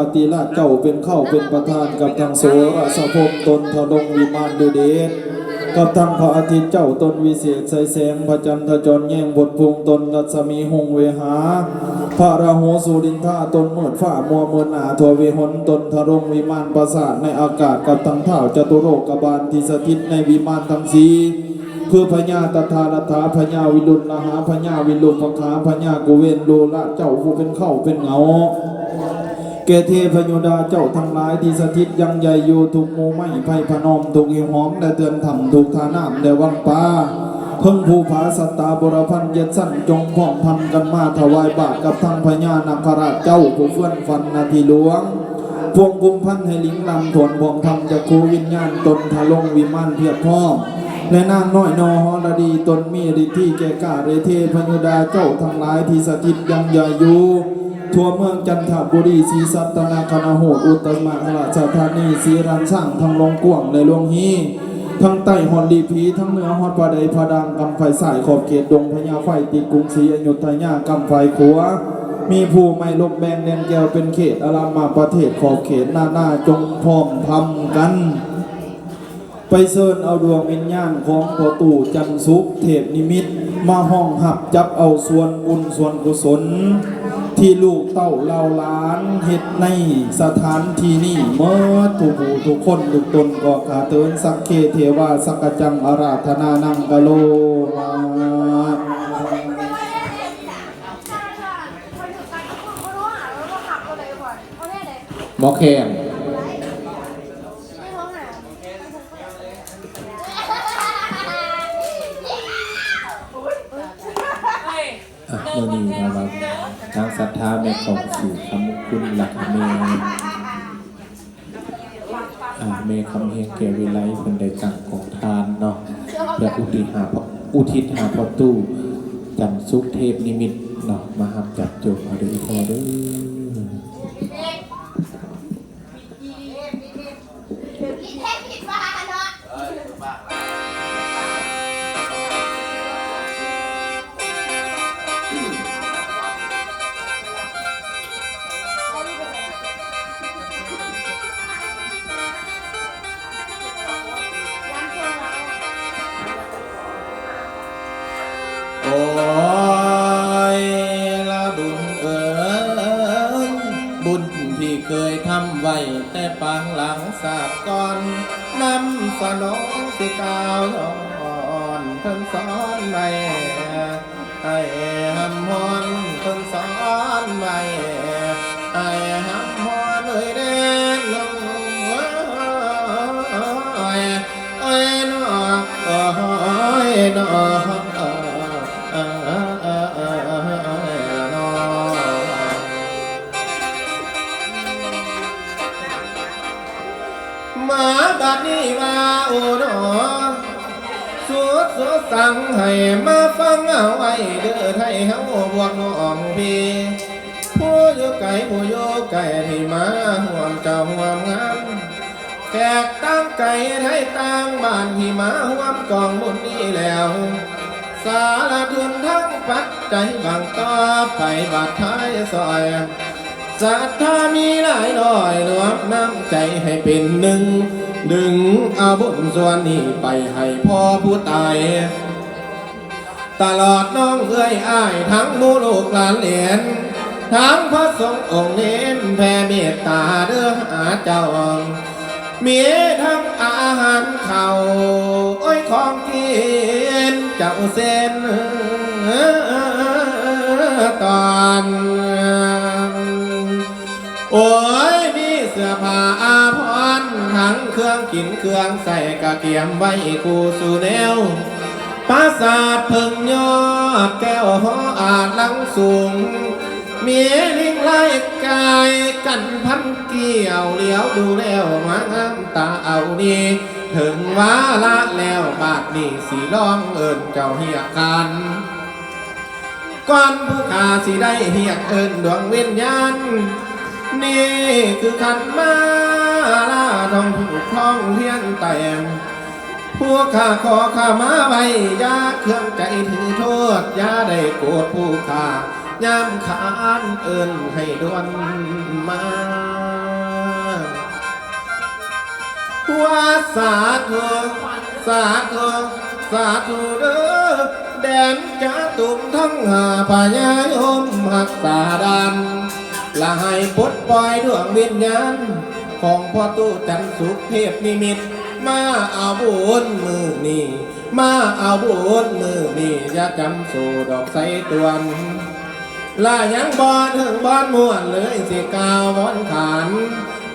ອະຕິລາດເຈົ້າເປັນເຄົ້າເປັນປະທານ ກັບທັງໂສລະສະພົມຕົນທະລົງວິມານດູເດດ ກັບທັງພະອາທິດເຈົ້າຕົນວິເສດໃສແສງ ພະຈັນທະຈອນແຍງບົດພຸງຕົນລັດສະໝີຮຸ່ງເວຫາ ພະລາຫູສຸລິນທາຕົນມືດຟ້າມົວມືດໜ້າທົ່ວວິຫົນ ຕົນທະລົງວິມານປາສາດໃນອາກາດ ກັບທັງທ້າວຈະຕຸໂລກະບານທີ່ສະຖິດໃນວິມານທັງສີ່ ຄືພະຍາຕະຖາລັດຖາ ພະຍາວິລຸນລະຫາ ພະຍາວິລຸປະຄາ ພະຍາກຸເວນໂລລະ ເຈົ້າຜູ້ເປັນເຄົ້າເປັນເຫງົາ ແກ່ເທພະຍູດາເຈົ້າທັງຫຼາຍທີ່ສະຖິດຍັງໃຫຍ່ຢູ່ທຸກໝູ່ໄມ້ໄຜ່ພະນອມ ທຸກຫິວຫອມ ແລະເຮືອນຖ້ຳ ທຸກທ່ານ້ຳ ແລະວັງປາ ເທິງພູຜາສັດຕາບົວລະພັນເຈັດຊັ້ນ ຈົ່ງພ້ອມພຳກັນມາຖວາຍບາດກັບທັງພະຍານາຄະລາດເຈົ້າ ຜູ້ເຟືອນຝັນນາທີຫຼວງ ພວງກຸມພັນໃຫ້ຫຼີງລຳຖວນພວມພຳຈັກຂູວິນຍານຕົນທະລົງວິມານພຽບພ້ອມ ແລະນາງນ້ອຍນໍຫໍລະດີຕົນມີລິດທີແກ່ກ້າເດເທພະຍູດາເຈົ້າທັງຫຼາຍທີ່ສະຖິດຍັງໃຫຍ່ຢູ່ ທົ່ວເມືອງຈັນທະບູລີ ສີສັດຕະນາຄະນະຫູດ ອຸດຕະມະລາຊະທານີ ສີລານຊ້າງ ທັງຫຼວງກວ້າງ ແລະຫຼວງຮີ ທັງໃຕ້ຮອດລີພີ ທັງເໜືອຮອດຜາໄດຜາດ່າງ ກຳໄຟສາຍຂອບເຂດດົງພະຍາໄຟ ຕິດກຸງສີອະຍຸດທະຍາ ກຳໄຟຂວາ ມີພູໄມ້ລົບແບ່ງແດນແກ້ວເປັນເຂດອາລາມະປະເທດຂອບເຂດນານາ ຈົ່ງພ້ອມພຳກັນ ໄປເຊີນເອົາດວງວິນຍານຂອງພໍ່ຕູ້ຈັນສຸກເທບນິມິດ ມາຮອງຮັບຈັບເອົາສ່ວນບຸນສ່ວນກຸສົນ ທີ່ລູກເຕົ້າເຫຼົ່າຫຼານເຮັດໃນສະຖານທີ່ນີ້ໝົດທຸກຜູ້ທຸກຄົນທຸກຕົນ ກໍກະເຕີນສັກເຄເທວາສັກກະຈັງອາຣາທະນານັງກະໂລມາ. ໝໍແຄນ ອ່ະ ມື້ນີ້ເນາະ ນາງສັດທາ ແມ່ກອງສີຄຳມຸງຄຸນ ແລ້ວກະແມ່ ອ່າ ແມ່ຄຳແຮງ ແກ້ວວິໄລ ເພິ່ນໄດ້ຕັ້ງກອງທານເນາະ ເພື່ອອຸທິດຫາ ອຸທິດຫາພໍ່ຕູ້ຈັນສຸກເທບນິມິດເນາະ ມາຮັບຈັບໂຈມເອົາເດີພໍ່ເດີ. ໂອ້ຍ ລະບຸນເອີຍ ບຸນທີ່ເຄີຍທຳໄວ້ແຕ່ປາງຫຼັງຊາດກ່ອນ ນຳສະໜອງຊິກ່າວຍ້ອນ ເພິ່ນສອນໄວ້ ໃຫ້ຮ່ຳຮອນ ເພິ່ນສອນໄວ້ ໃຫ້ຮ່ຳຮອນເອີຍເດ້ ໂອ້ຍ ໂອ້ຍເນາະ ໂອ້ຍເນາະ ມາບັດນີ້ວ່າ ໂອ້ເນາະ ສຸດສຸດສັງໃຫ້ມາຟັງເອົາໄວ້ເດີ ໄທເຮົາພວກນ້ອງພີ່ ຜູ້ຢູ່ໄກ ຜູ້ຢູ່ໃກ້ ທີ່ມາຮ່ວມເຈົ້າຮ່ວມງານ ແຂກຕ່າງໄກໄທຕ່າງບ້ານ ທີ່ມາຮ່ວມກອງບຸນນີ້ແລ້ວ ສາລະທຶນທັງປັດໄຈ ຫວັງຕໍ່ໄປບາດທ້າຍຊ່ອຍ ສັດທາມີຫຼາຍຮ້ອຍ ລວມນ້ຳໃຈໃຫ້ເປັນໜຶ່ງ ດຶງເອົາບຸນສ່ວນນີ້ໄປໃຫ້ພໍ່ຜູ້ຕາຍ ຕະຫຼອດນ້ອງເອື້ອຍອ້າຍ ທັງໝູ່ລູກຫຼານເລນ ທັງພະສົງອົງເນນ ແຜ່ເມດຕາເດີຫາເຈົ້າ ມີທັງອາຫານເຂົ້າ ໂອ້ຍ ຂອງກິນເຈົ້າເຊັ່ນຕອນ ໂອ້ຍ ມີເສື້ອຜ້າອາພອນ ທັງເຄື່ອງກິນເຄື່ອງໃຊ້ກະກຽມໄວ້ຄູ່ສູ່ແນວ ປາສາດເພິ່ງຍອດແກ້ວຫໍອາດຫຼັງສູງ ມີລິງລາຍກາຍກັນພັນກ່ຽວ ຫຼຽວດູແລ້ວມາງາມຕາເອົານີ້ ເຖິງວາລະແລ້ວບາດນີ້ ຊິລອງເອີ້ນເຈົ້າຮຽກຂານ ກ່ອນຜູ້ຂ້າຊິໄດ້ຮຽກເອີ້ນດວງວິນຍານ ນີ້ຄືຂັນມາລາທອງທູບທອງທຽນແຕ້ມ ຜູ້ຂ້າຂໍຂະມາໄວ້ ຢ່າເຄືອງໃຈຖືໂທດ ຢ່າໄດ້ໂກດຜູ້ຂ້າ ຍາມຂານເອີ້ນໃຫ້ດ່ວນມາ. ສາທຸ ສາທຸ ສາທຸເດີ ແດນຈະຕຸມທັງຫ້າພະຍາຍົມຮັກສາດ່ານ ລະໃຫ້ປົດປ່ອຍດວງວິນຍານ ຂອງພໍ່ຕູ້ຈັນສຸກເທບນິມິດ ມາເອົາບຸນມື້ນີ້ ມາເອົາບຸນມື້ນີ້ ຢ່າຈຳໂສດອກໄຊຕວນ ລະຍັງບໍ່ເຖິງບ່ອນມ່ວນເລີຍ ຊິກ່າວວອນຂານ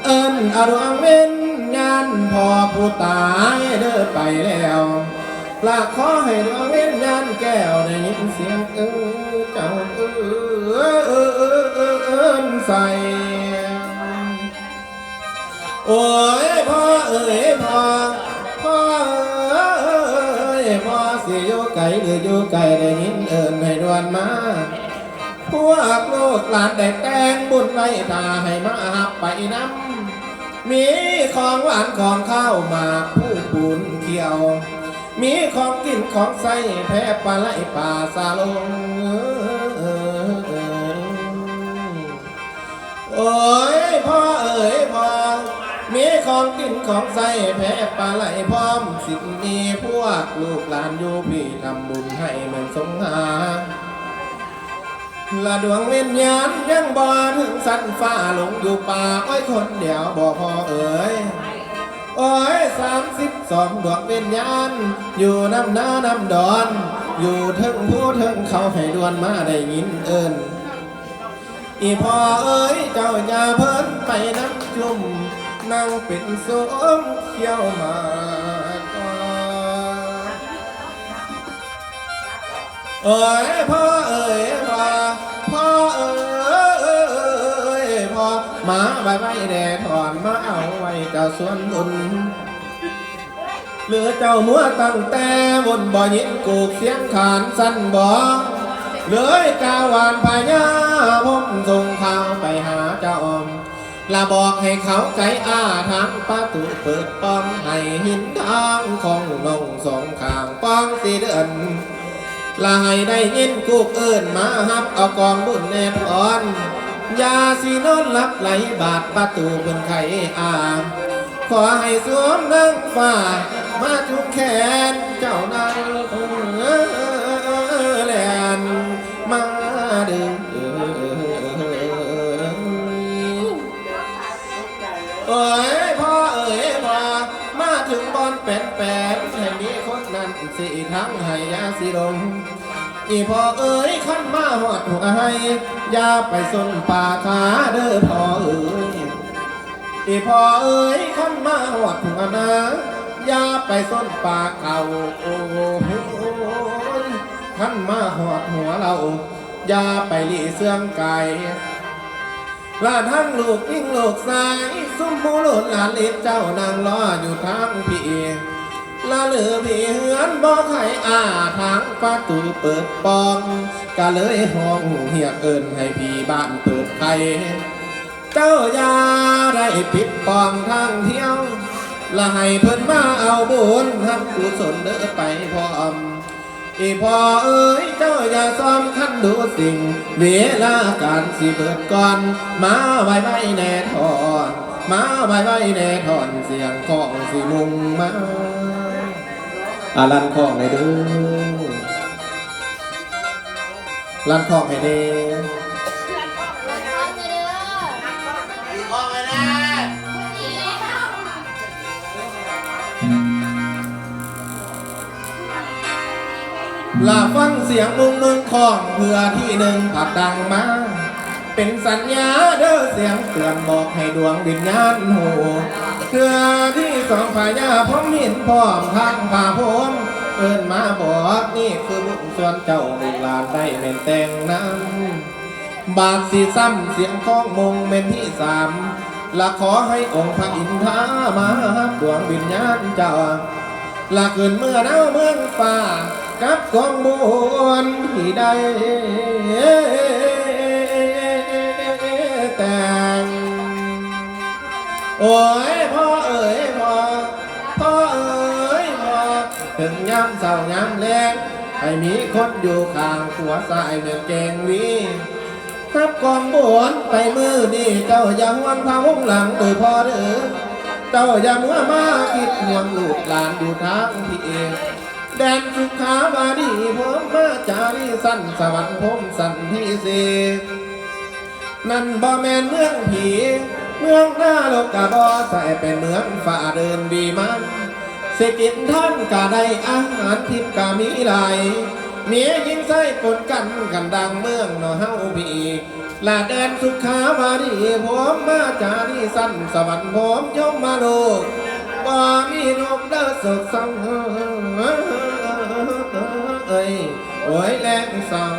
ເອີ້ນເອົາດວງວິນຍານພໍ່ຜູ້ຕາຍເດີໄປແລ້ວ ລະຂໍໃຫ້ດວງວິນຍານແກ້ວໄດ້ຍິນສຽງເອີ້ນເຈົ້າເອີ້ນໃສ່. ໂອ້ຍພໍ່ເອີຍພໍ່ ພໍ່ເອີຍພໍ່ ຊິຢູ່ໄກຫຼືຢູ່ໃກ້ ໄດ້ຍິນເອີ້ນໃຫ້ດ່ວນມາ ພວກລູກຫຼານໄດ້ແຕ່ງບຸນໄວ້ ຖ້າໃຫ້ມາຮັບໄປນຳ ມີຂອງຫວານຂອງຄາວ ໝາກພູປູນຂຽວ ມີຂອງກິນຂອງໃຊ້ ແພປາໄຫຼປາສາລົງ. ໂອ້ຍພໍ່ເອີຍພໍ່ ມີຂອງກິນຂອງໃຊ້ ແພປາໄຫຼພ້ອມສິນມີ ພວກລູກຫຼານຢູ່ພີ້ທຳບຸນໃຫ້ແມ່ນສົງຫາ ລະດວງວິນຍານຍັງບໍ່ເຖິງຊັ້ນຟ້າ ລົງຢູ່ປ່າ ໂອ້ຍ ຄົນດຽວບໍ່ພໍ່ເອີຍ ໂອ້ຍ ສາມສິບສອງດວງວິນຍານ ຢູ່ນຳນານຳດອນ ຢູ່ເທິງພູເທິງເຂົາ ໃຫ້ດ່ວນມາໄດ້ຍິນເອີ້ນ ອີ່ພໍ່ເອີຍ ເຈົ້າຢ່າເພີນໄປນຳຊຸມ ນັ່ງເປັນສົມຂຽວໝາກກອນ. ໂອ້ຍພໍ່ເອີຍພໍ່ ພໍ່ເອີຍພໍ່ ມາໄວໆແດ່ທ່ອນ ມາເອົາໄວ້ເຈົ້າສ່ວນບຸນ ຫຼືເຈົ້າມົວຕັ້ງແຕ່ວຸ້ນ ບໍ່ຍິນກູກສຽງຂານຊັ້ນບໍ ເລີຍກ່າວຫວານພະຍາພົມ ສົ່ງຂ່າວໄປຫາເຈົ້າ ລະບອກໃຫ້ເຂົາໄກອ້າທາງປະຕູເປີດປ່ອງ ໃຫ້ຫີນທາງຂອງນ້ອງສອງຂ້າງປ່ອງຊິເດີນ ລະໃຫ້ໄດ້ຍິນກູກເອີ້ນມາຮັບເອົາກອງບຸນແນ່ທອນ ຢ່າຊິນອນຫຼັບໄຫຼບາດປະຕູເພິ່ນໄຂອ້າ ຂໍໃຫ້ສວມນາງຟ້າມາຈຸງແຂນເຈົ້ານາງ ແລ່ນມາເດີ. ໂອ້ຍພໍ່ເອີຍພໍ່ ມາເຖິງບ່ອນແປນໆ ໃຫ້ມີຄົນນັ້ນຊິທັງໃຫ້ຢ່າຊິລົງ ອີ່ພໍ່ເອີຍ ຄັນມາຮອດຫົວໄຮ່ ຢ່າໄປຊົນປ່າຄາເດີພໍ່ເອີຍ ອີ່ພໍ່ເອີຍ ຄັນມາຮອດຫົວນາ ຢ່າໄປຊົນປ່າເຂົາ ໂອ້ຍ ຄັນມາຮອດຫົວເລົາ ຢ່າໄປຫຼີ່ເຊື່ອງກາຍ ລະທັງລູກຍິງລູກຊາຍ ຊຸມໝູ່ລູກຫຼານເລນເຈົ້ານັ່ງລໍຢູ່ທາງພີ້ ລະເຫຼືອພີ້ເຮືອນບໍ່ໄຂອ້າ ທາງປະຕູເປີດປ່ອງ ກະເລີຍຮ້ອງຮຽກເອີ້ນໃຫ້ຜີບ້ານເປີດໄຂ ເຈົ້າຢ່າໄດ້ປິດປ້ອງທາງທ່ຽວ ລະໃຫ້ເພິ່ນມາເອົາບຸນຮັບກຸສົນເດີໄປພ້ອມ ອີ່ພໍ່ເອີຍ ເຈົ້າຢ່າຊອມຄັນດູສິ່ງ ເວລາການຊິເບີດກ່ອນ ມາໄວໆແນ່ທອນ ມາໄວໆແນ່ທອນ ສຽງຂອງຊິມຸງມາ ອາ ລັນຂອງແນ່ເດີ ລັນຂອງໃຫ້ແນ່. ລະຟັງສຽງມຸງເມືອງຂອງເທື່ອທີໜຶ່ງພັດດັງມາ ເປັນສັນຍາເດີສຽງເຕືອນບອກໃຫ້ດວງວິນຍານຮູ້ ເທື່ອທີສອງພະຍາພົມເຫັນພ້ອມທັງພະພົມເອີ້ນມາບອກ ນີ້ຄືບຸນສ່ວນເຈົ້າລູກຫຼານໄດ້ແມ່ນແຕ່ງນຳ ບາດຊິຊ້ຳສຽງຂອງມຸງແມ່ນທີສາມ ລະຂໍໃຫ້ອົງພະອິນທາມາຮັບດວງວິນຍານເຈົ້າ ລະຂຶ້ນເມືອນາວເມືອງຟ້າ ກັບກອງບຸນທີ່ໄດ້ແຕ່ງ. ໂອ້ຍພໍ່ເອີຍພໍ່ ພໍ່ເອີຍພໍ່ ເຖິງຍາມເຊົ້າຍາມແລງ ໃຫ້ມີຄົນຢູ່ຂ້າງຂົວຊ້າຍແມ່ນແກງວີ ຮັບກອງບຸນໄປມື້ນີ້ ເຈົ້າຢ່າຫ່ວງພະວົງຫຼັງເດີພໍ່ເດີ. ເຈົ້າຢ່າມົວມາຄິດຫ່ວງລູກຫຼານຢູ່ທາງພີ້ ແດນສຸຂາວາລີ ພົມມາຈາລີ ຊັ້ນສະຫວັນພົມຊັ້ນພິເສດ ນັ້ນບໍ່ແມ່ນເມືອງຜີ ເມືອງນະລົກກະບໍ່ໃສ ເປັນເມືອງຟ້າເດີນວິມານ ຊິກິນທານກະໄດ້ ອາຫານທິບກະມີຫຼາຍ ແມ່ຍິງຊາຍປົນກັນ ກັນດັ່ງເມືອງເນາະເຮົາພີ້ ລະແດນສຸຂາວາລີ ພົມມາຈາລີ ຊັ້ນສະຫວັນພົມຍົມມະໂລກ ບໍ່ມີໂລກເດີສົກເສົ້າ ໂອຍແລງເສົ້າ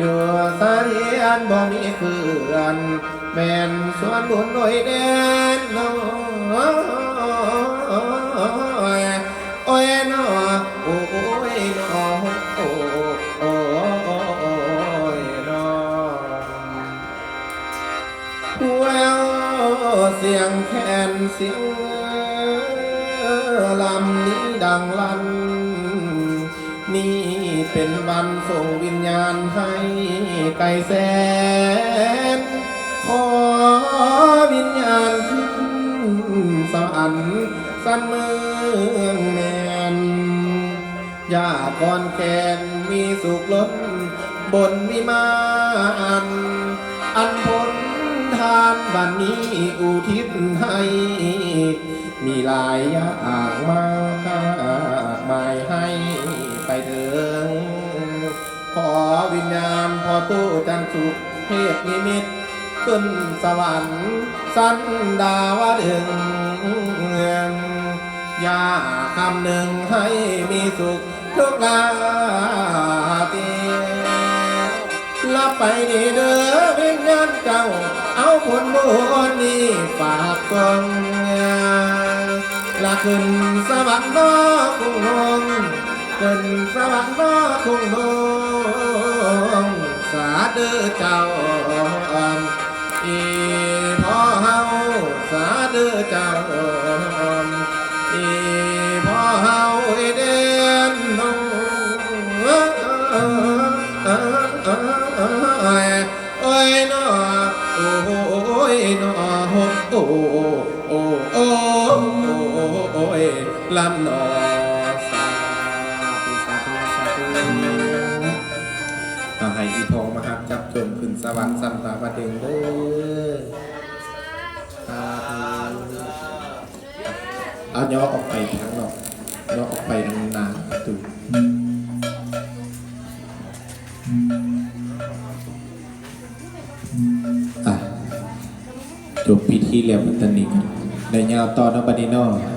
ຢູ່ສາລຽນບໍ່ມີເຂື່ອນ ແມ່ນສວນບຸນໂອຍແດນນ້ອຍ ໂອຍນ້ອຍ ໂອຍນ້ອຍ ໂອຍນ້ອຍ ແວວສຽງແຄນສຽງລຳນີ້ດັງລັນ ນີ້ເປັນວັນສົ່ງວິນຍານໃຫ້ໄກແສນ ຂໍວິນຍານຂຶ້ນສະຫວັນຊັ້ນເມືອງແມ່ນ ຢ່າຄອນແຄນມີສຸກລົ້ນບົນວິມານ ອັນຜົນທານບັດນີ້ອຸທິດໃຫ້ ມີຫຼາຍຢ່າງມາກມາຍໃຫ້ໄປເຖິງ ຂໍວິນຍານພໍ່ຕູ້ຈັນສຸກເທບນິມິດ ຂຶ້ນສະຫວັນຊັ້ນດາວະດຶງ ຢ່າຄຳນຶງໃຫ້ມີສຸກທຸກລາຕີ ລະໄປດີເດີວິນຍານເຈົ້າ ເອົາຜົນບຸນນີ້ຝາກສົ່ງ ລະຂຶ້ນສະຫວັນເນາະຄຸງນົງ ຂຶ້ນສະຫວັນເນາະຄຸງນົງ ສາເດີເຈົ້າ ອີພໍ່ເຮົາ ສາເດີເຈົ້າ ອີພໍ່ເຮົາ ເດນນ້ອຍ ໂອຍເນາະ ໂອຍເນາະ ໂອ ໂອຍ ໂອຍ ໂອຍ ລຳເນາະ ສາທຸ ສາທຸ ສາທຸ ເອົາໃຫ້ອີພໍ່ມະຫັດຈັບຈົງຂຶ້ນສະຫວັນຊັ້ນດາວະດຶງເດີ ສາທຸ ເອົາຍໍອອກໄປທາງນອກ ຍໍອອກໄປທາງໜ້າປະຕູ. ອ່ະ ຈົບພິທີແລ້ວ ບັດຕານີ້ກໍໄດ້ຍາວຕໍ່ເນາະ ບັດນີ້ເນາະ.